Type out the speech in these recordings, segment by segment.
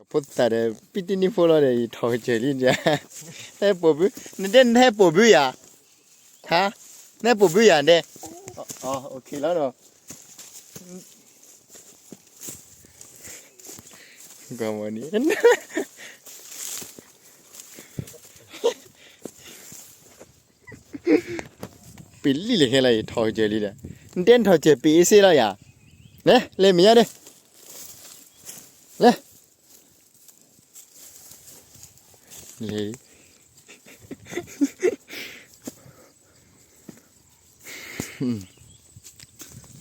ဖိသၣ်ဒီး ပံတံနံၣ်ဖိလီၤဒီး ယထီၣ်ကစၢၢ်လံ, ဟဲပိာ်ဘု, နတဲနဟဲပိာ်ဘုယၤ, ဟါ, နဟဲပိာ်ဘုယၤဒဲး, အိၣ်ခ့လီၤနီၤ, ကမၣ်န့ၣ် ပ့ၤလံလဲၣ်ခဲလၢာ် ယထီၣ်ကစၢၢ်လံဒီး, နတဲနထီၣ်ကစၢၢ်ပ့ၤအ့စ့လီၤယၤ, လဲၤ လဲၤမ့ၢ်ညါဒဲး, လဲၤ လဲၤ,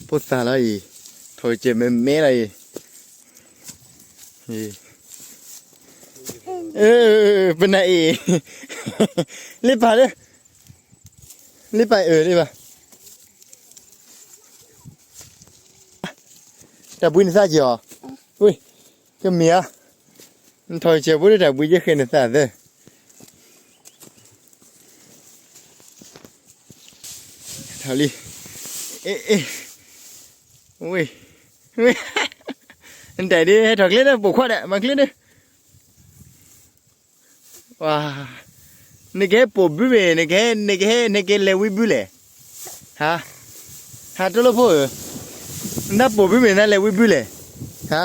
ဖိသၣ်လီၤအံၤ, ထီၣ်ကစၢၢ်မဲမဲလီၤအံၤ, ပနၢ်အ့ၣ်, လ့ပၢ်လၢ, လ့ပၢ်အၢ လ့ပၢ် တၢ်ဘှံးနသးက့ၤအီၤ, ဝ့ၢ်, ကမ့ၢ်ဧါ, နထီၣ်ကစၢၢ်ဖိလၢတၢ်ဘှံးက့ၤဃဲၤနသးသၢ, ထီၣ်လံ, အ့ အ့ ဝ့ၢ်, နတၢ်ဒ်ဟဲထီၣ်ကျဲဒီး ပိာ်ခွါဒီး မၤကျဲဒီး ဝါ, နကဟဲပိာ်ဘုမ့ၢ် နကဟဲ နကဟဲ နကလဲၤဝံဘုလဲၣ်, ဟါ, ဟါ တိၢ်လိၣ်ဖိဧၢ, နပိာ်ဘုမ့ၢ် နလဲၤဝံဘုလဲၣ်, ဟါ,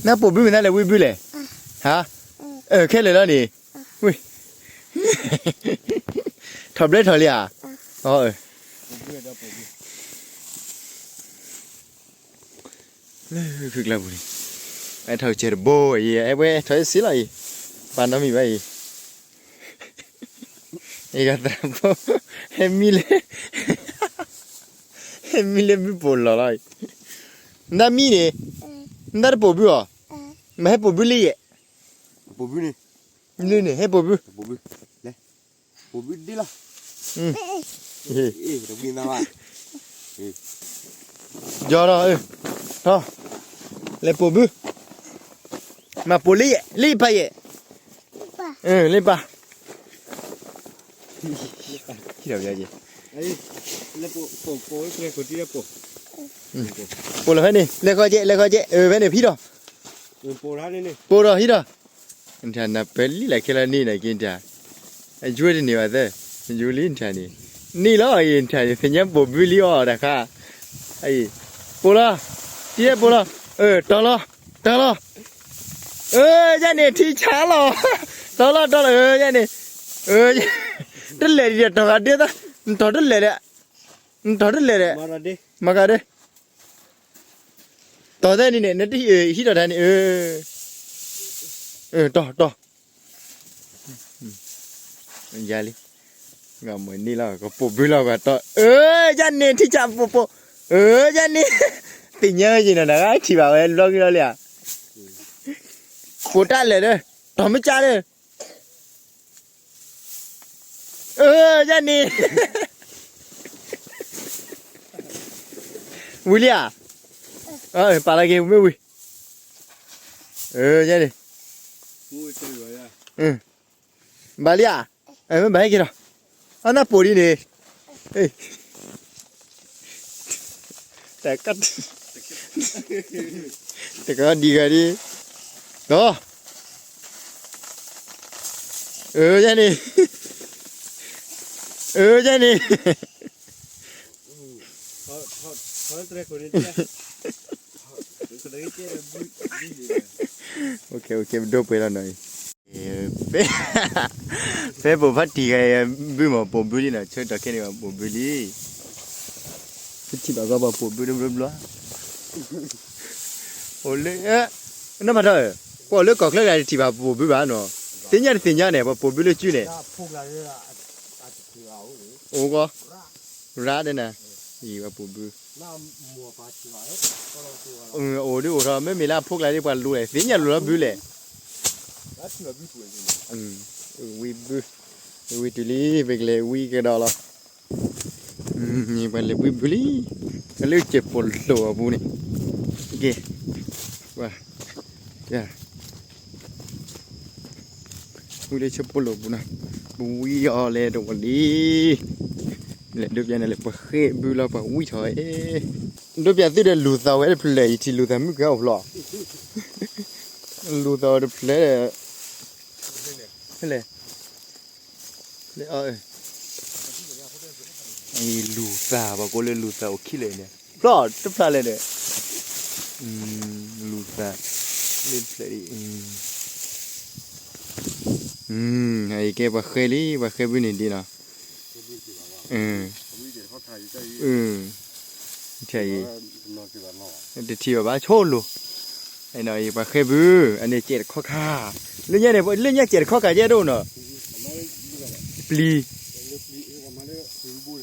နပိာ်ဘုမ့ၢ်နလဲၤဝံဘုလဲၣ်, ဟါ, အၢ ခဲလၢာ်လီၤန့ၣ်, ဝ့ၢ်, ထီၣ်ဘျဲထီၣ်လံဧါ, အၢ လၢခုၣ်ကျါပူၤန့ၣ်, အဲၣ်ထီၣ်ကစၢၢ်တဘိအံၤ အဲၣ်ဝဲထီၣ်စ့လီၤအံၤ, ပာ်နီတမံၤဘၣ်အံၤ, အဂၤသးဖိ, ဟဲမံလၢ, ဟဲမံလၢဘုပိာ်လီၢ်လီၤအံၤ, နတၢ်မံန့ၣ်, နတၢ်တပိာ်ဘုအီၤ, မ့ၢ်ဟဲပိာ်ဘုလံယဲၢ်, ပိာ်ဘုန့ၣ်, လၢန့ၣ် ဟဲပိာ်ဘု ပိာ်ဘုဒ်လီၤ, ယီၤဒီး, ထီၣ်, လဲၤပိာ်ဘု, မၤပိာ်လံယဲၢ် လံပၢ်ယဲၢ်, လံပၢ်, ဟံၣ်ဒီးဘၣ်ယဲၢ်, ပိာ်လီၤဖဲန့ၣ် လဲၤဃီကဲ လဲၤဃီကဲ အၢ ဖဲန့ၣ်ဖံဒီး, ပိာ်ဒီးဟံၣ်ဒီး, နထၢနၢ်ပၢၢ်လံလၢခဲလၢာ်န့ၣ်နက့နထၢ, အယွဲတန့ၢ်ဘၣ်သၢ, ယိၤလံနထၢန့ၣ်, န့ၣ်လီၤအံၤနထၢန့ၣ် သ့ၣ်ညါပိာ်ဘုလံအီၤတၢ်ခါ, ပိာ်လီၤ, တံၤပိာ်လီၤ, အၢ တီၤလီၤ, တီၤလီၤ, အၢ ယဲန့ၣ် ထံဆးလီၤ, တီၤလီၤ တီၤလီၤ အၢ ယဲန့ၣ်, အၢ တလဲၤဒံးဒီးတီၤဂၤဒ့သၣ်, နတီၤတလဲၤဒီး, နတီၤတလဲၤဒီး, မၤဂၤဒ့, တီၤသၢနံၤန့ၣ် နတဟံးထီၣ်တၢ်န့ၣ်, တီၤ တီၤ ယၤလံ, ဂၤမ့ၢ်န့ၣ်လီၤ ကပိာ်ဘုလီၤ ပှၤတီၤ အၢ ယဲန့ၣ် ထံဆးပိာ်ပိာ်, အၢ ယဲန့ၣ်, သ့ၣ်ညါဝဲယံၤနီၤ နဂၤထံၣ်ဘၣ်ဝဲ ဘျီက့ၤလီၤလံဧါ, ပိာ်တၢ်လဲၣ်ဒီး, တီၤမ့ၢ်ကၢ်ဒီး အၢ ယဲန့ၣ်, ဝံၤလံဧါ, ပာ်လီၤက့ၤ မ့ၢ်ဝံၤ, အၢ ယဲန့ၣ်, ဘၣ်လံဧါ, မ့ၢ်ဘၣ်ဟဲက့ၤဒီး, အနၢ်ပိာ်ဒ်န့ၣ်, တကးဒံးဂၤဒ်, ဒီး, အၢ ယဲန့ၣ်, အၢ ယဲန့ၣ် ပဒိပှဲၤလီၤနီၤ, ဖဲပိာ်ဖးတံၢ်ဂၤ ဘုမ့ၢ်ပိာ်ဘုလံနီၤ, ဆၢကတီၢ်ခဲန့ၣ် ပှၤပိာ်ဘုလံ, ပထံၣ်ဘၣ်ကီးပှၤပိာ်ဘုတဘျီဘျီ, အိၣ်လၢ, နီၢ်ဖးထီၣ်, ပှၤအိၣ်လၢကီၢ်ချၢဂၤတထံၣ်ဘၣ်ပိာ်ဘုဘၣ်နီၤ, သ့ၣ်ညါတသ့ၣ်ညါန့ၣ် ပှၤပိာ်ဘုလၢစုန့ၣ် အိၣ်ကီး, ရၣ်ဒဲနၤ, ယံၤပှၤပိာ်ဘု, အိၣ်ဒုးအိၣ်ထီၣ် မ့မ့ၢ်လၢအဖိကျါဒ်ပှၤလိၤလဲၣ် သ့ၣ်ညါလိၤလီၤဘုလဲၣ်, ဝံဘု, ဝံတုၤလံ ပကလဲၤဝံကဒီးလီၤ, ပှၤလဲၤဘုဘုလံ, လၢကစၢၢ်ပိာ်လိာ်အပူၤန့ၣ်, ကဲ, ဝံလၢကစၢၢ်ပိာ်လိာ်ပူၤနီၤ, ပဝံအီၤလဲၤတဝီလံ, လဲၤဒိးပျးန့ၣ်လဲၤပှၤဃ့ဘုလီၤ ပှၤဝံထီၣ်, ဒိးပျးသုဒီးလူၤသးဝဲတဖျၢၣ် ယထံၣ်လူၤသးမုၣ်ကအိၣ်ဖျိး, လူၤသးအိၣ်တဖျဲးဒီး, ဖဲလဲၣ်, ဖဲလဲၣ်, လူၤသး ပှၤကိးလၢလူၤသးအိၣ်ခံလဲၣ်န့ၣ်, ဖျီၣ်တဖျါလဲၣ်ဒီး, လူၤသး, လၢတဖျဲးအံၤ, အံၤကဲပှၤဃဲလံ ပှၤဃဲဘုန့ၣ်ဒ်နီၤ, အံၤ, တထံၣ်ဘၣ်ဘၣ်ဆိလိၤ, အံၤပှၤဃဲဘု, အန့ၣ်စဲးတခီခါ, လၢညါန့ၣ် လၢညါစဲးတခီခါယဲဒိၣ်နီၤ, ပျံ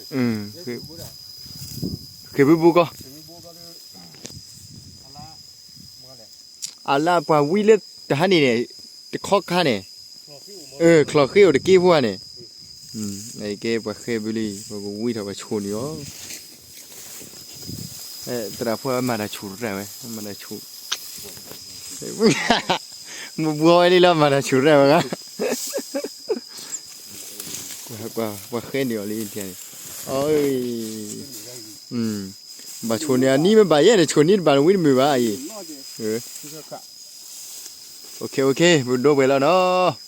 ၤ, ဃ့ဘုဘူကီၢ်, အလၢပှၤဝံလၢတဟါန့ၣ်န့ၣ်, တခီခါန့ၣ်, ချီၣ်ဃ့အိၣ်တက့ၢ်ဖိဧါန့ၣ်, အံၤကဲပှၤဃဲဘုလံ ပှၤကဝံထီၣ်ပှၤဆိန့ၣ်အီၤ, သရၣ်ဖိမၤတၢ်ဆိၣ်တရၣ်ဝဲ, မၤတၢ်ဆိၣ်, မ့ၢ်ဘှီဝဲလံလီၤ မၤတၢ်ဆိၣ်တရၣ်ဝဲဂၤ, ပှၤဃဲန့ၣ်အီၤလံန့ၣ်, အီၤ, ဘၣ်ဆိန့ၣ်အနံၣ်မ့ၢ်ဘၣ်ယဲန့ၣ် ဆိန့ၢ်တဘၣ်နဝံတမုာ်ဘၣ်အံၤ, ပဒိပှဲၤလီၤနီၤ.